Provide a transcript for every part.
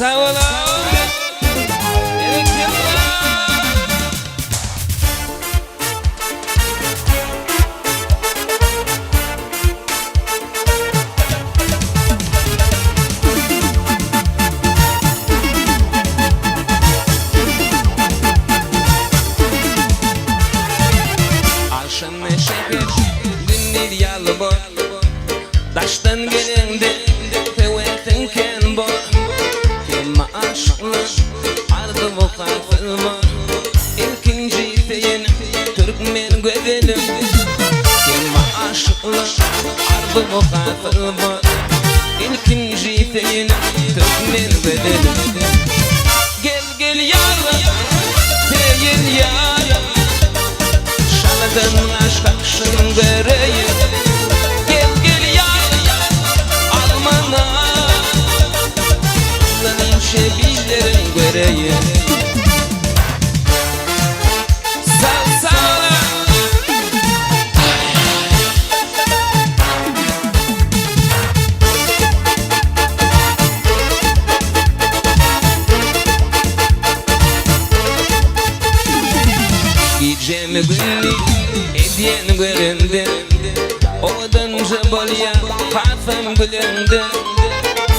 Sag boluň! Berekella! Agşamda şeker, gündiz ýaly bor. Daşdan geleňde höwesiň kän bor. Hemme aşyklar arzuwy hasyl bor. Ilkinji söýen türkmen gözelim. Hemme aşyklar arzuwy hasyl bor. Ilkinji söýen türkmen gözelim. Gel gel ýarym, söýen ýarym. Şaladan aş kakşyn göreýin. Gel gel ýarym, almana. Allan inçe billerin göreýin. Sag sag. Gijemi gündiz edýän görende, Owadanja bolýar hasam gülende,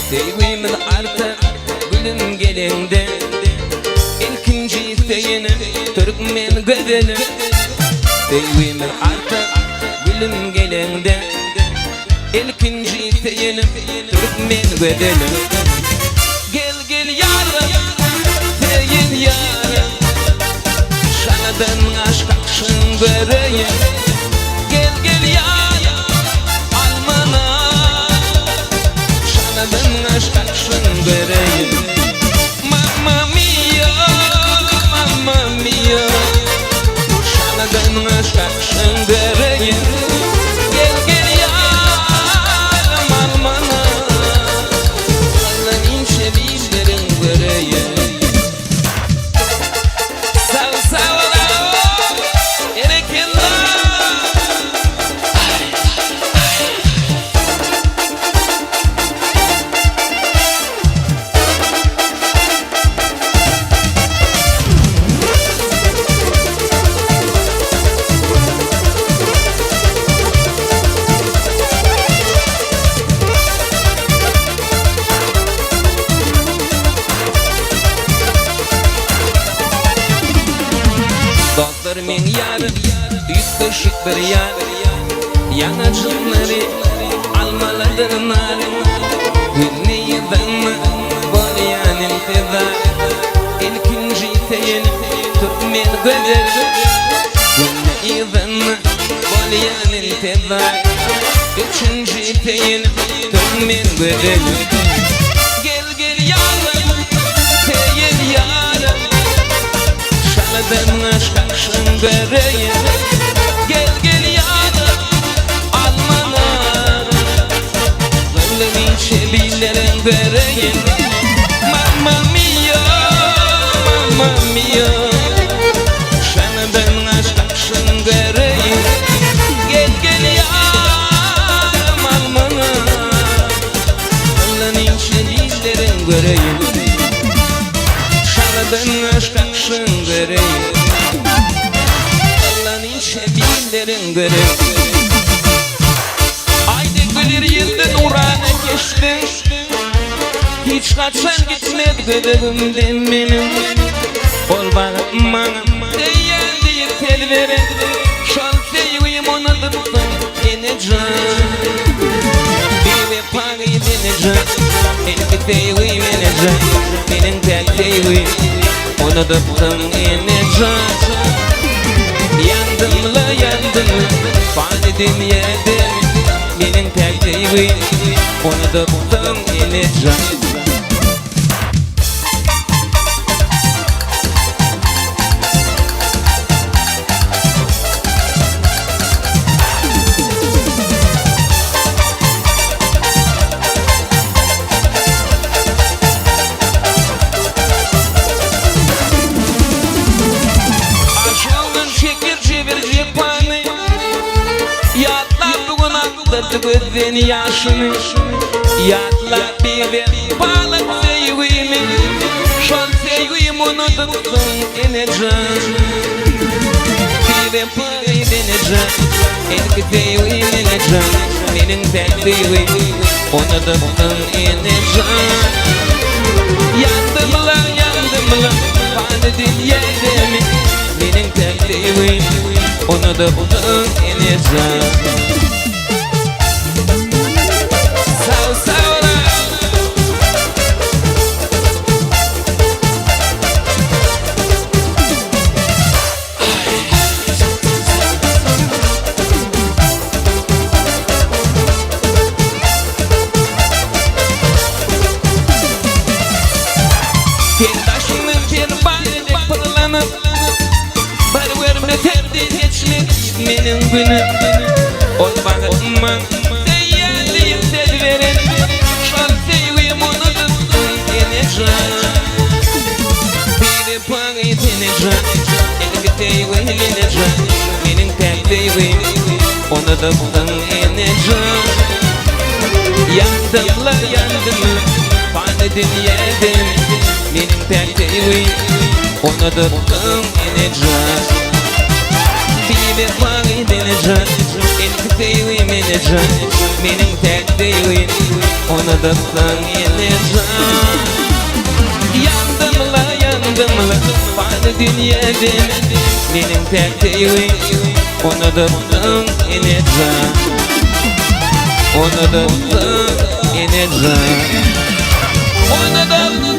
Söýgimiz artar gülüm geleňde, Ilkinji söýenim türkmen gözelim, Söýgimiz artar gülüm geleňde, Ilkinji söýenim türkmen gözelim. Gel gel ýarym, söýen ýarym, Şaladan gaş kakşyň göreýin. Gel gel ýarym, almana, Şaladan gaş kakşyň göreýin. Mamma mia, mamma mia, Şaladan gaş kakşyň göreýin. Gel gel ýarym, almana, Allan inçe billerin göreýin. Sag sag bolaň, berekella! Dostlar meň ýarym, üýtgeşik bir ýar, Ýaňajyklary almalardyr nar, Günde ýyldyrma bolýan intizar, Ilkinji söýen türkmen gözel. Günde ýyldyrma bolýan intizar, Üçünji söýen türkmen gözel. Gel gel ýarym, söýen ýarym, Şaladan aşk-akşam göreýin. Gel gel ýarym, alma narym, Gönlüm inçe billerin göreýin. Mamma mia, mamma mia, Şaladan aşk-akşam göreýin. Gel gel ýarym, alma narym, Gönlüm inçe billerin göreýin. Şaladan aşk-akşam göreýin. Gönlüm inçe billerin göreýin. Aýdy güler ýüzli nurana keşbiň, Hiç haçan gitmez gözegimden meniň. Ol wagt maňa söýýän diýip söz beren, Şol söýgim unudypsyň enejan. Biwepa gyz enejan, Ilki söýgim enejan, Meniň täk söýgim unudypsyň enejan. Ýandym-la ýandym pany dünýäde, Meniň täk söýgim unudypsyň enejan. Aşygymdan çeker jebir jepany, Ýatlap bu gün akdyrdy gözden ýaşyny, Ýatlap biwepalyk söýgini. söýgimi, Şol söýgim unudypsyň enejan. Biwepa enejan, Ilki söýgim enejan, Meniň päk söýgim unudypsyň enejan. Ýandym-la, ýandym-la, Pany dünýäde meniň päk söýgim unudypsyň enejan. Sag sag Sen daşyňdan perwana dek pyrlanyp, Bir görmesem-de geçmez meniň günüm. Ol wagt maň söýýän diýip söz beren, Şol söýgim unudypsyň enejan. Biwepaý enejan, Ilki söýgim enejan, Meniň täk söýgim unudypsyň enejan. Ýandym-la ýandym-la, pany dünýäde Meniň päk söýgim unudypsyň enejan. Biwepaý enejan, Ilki söýgim enejan, Meniň päk söýgim unudypsyň enejan. Ýandym-la ýandym-la, pany dünýäde Meniň päk söýgim unudypsyň enejan. Unudypsyň enejan. Unudypsyň.